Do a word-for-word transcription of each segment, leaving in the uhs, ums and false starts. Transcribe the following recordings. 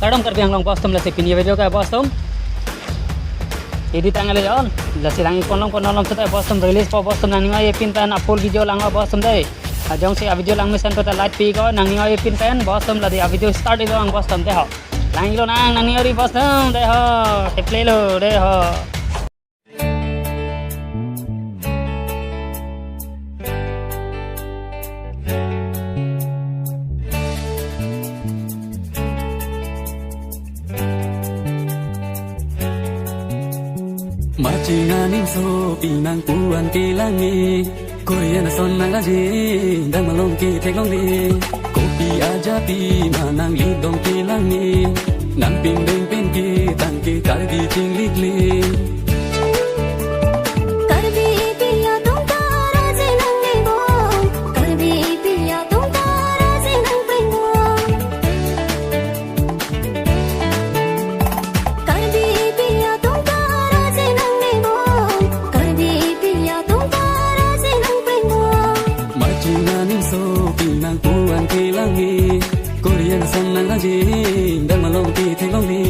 Kardom Karbi Anglong bostum, lasi pini video ke bostum. Edit tang ale on. Lasi lang-ik ponlong ponlong seta bostum release po bostum, nangning oi pin pen a full video lang bostum dei. Ajong si a video lang mesen peta like pi ko, nangning oi pin pen bostum, lasi a video start ilo ang bostum dei ho. Lang-iklo nang, nangning oi bostum dei ho. Te play lo dei ho. Maching aning sopinang puan kelang e. Korean ason nang rajin, dam along ketheklongle. Kopi ajapi ma nang lidong kelang e. Nang pindeng pen ketang ke Karbi chingli kling. Karbipi atum ta rajin nanglibom. Karbipi atum ta rajin nangprengbom. Karbipi atum ta rajin nanglibom. Karbipi atum ta rajin nangprengbom. Maching aning sopinang puan kelang e. Korean ason nang rajin, dam along ketheklongle.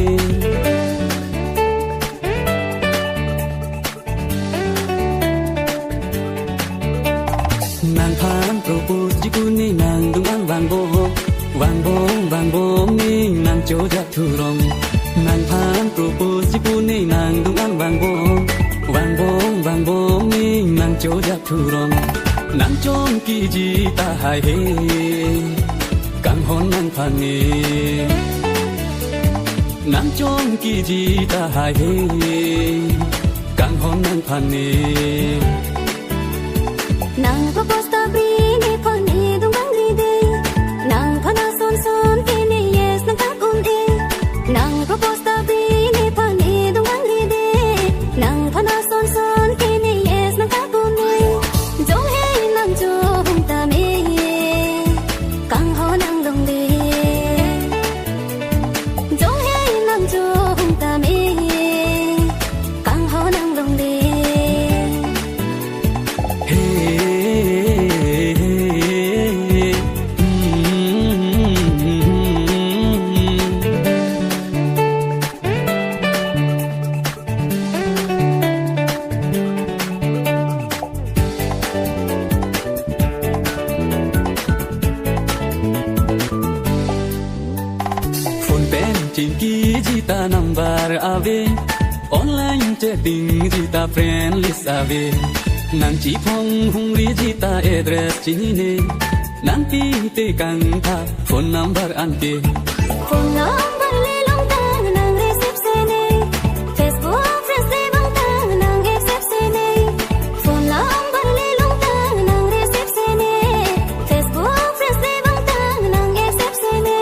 Nangphan propose ji pu ne nangdung an vangbom, vangbom, vangbom ne nangchojak thurong. Nangphan propose ji pu ne nangdung an vangbom, vangbom, vangbom ne nangchojak thurong. Nangchongki ji tahai he, kanghon nangphan e. Nangchongki ji tahai he, kanghon nangphan e. Nang propose ta bri nephan edung bang ri dei. Nangphan ason son ke ne yes nangkak un e. Nang propose ta bri nephan edung bang ri dei. Nangphan ason son ke ne yes nangkak un e. Jong he nang jong tame, kanghon nanglongle. Jong he nang jong tame, kanghon nanglongle. Hey, hey, hey, hey. Hmm. Phone pen chingki ji ta number ave, online chatting ji ta friend list ave. Nang chiphong hungri ji ta address chinine, nang tite kangtha phone number anke. Phone number le longtang nang receive sene. Facebook friends le bangtang nang accept sene. Phone number le longtang nang receive sene. Facebook friends le bangtang nang accept sene.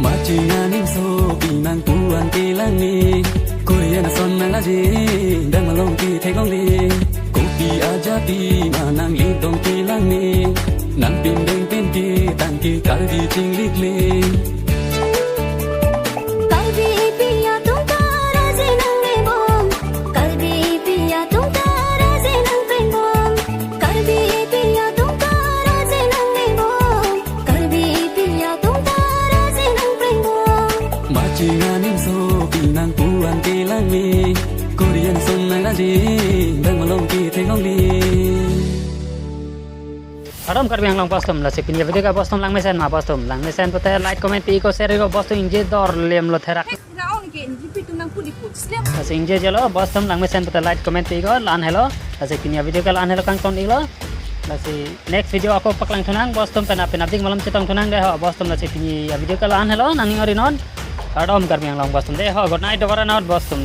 Maching aning sopinang puan kelang e. Korean ason nang aje, dam along ketheklongle. Kopi ajapi ma nang lidong kelang e. Nang pindeng pen ketang ke Karbi chingli kling. Karbipi atum ta rajin nanglibom. Karbipi atum ta rajin nangprengbom. Karbipi atum ta rajin nanglibom. Karbipi atum ta rajin nangprengbom. Maching aning sopinang puan kelang e. Korean ason nang rajin, dam along ketheklongle. Kardom Karbi Anglong bostum, lasi pini video ke bostum langmesen ma bostum. Langmesen pute like, comment pi ko, share ko bostum, ingje dor lem lo therak. Pura on ke N G P tu nang puli put slem. Lasi ingjejelo bostum, langmesen pute like, comment pi ko, la-an helo. Lasi pini video ke la-an helo, kangton iklo. Lasi next video ako paklang thunang bostum, pen apin apdik malom chetong thunang dei ho bostum. Lasi pini video ke la-an helo, nangning ori non. Kardom Karbi Anglong bostum dei ho. Good night, over and out bostum.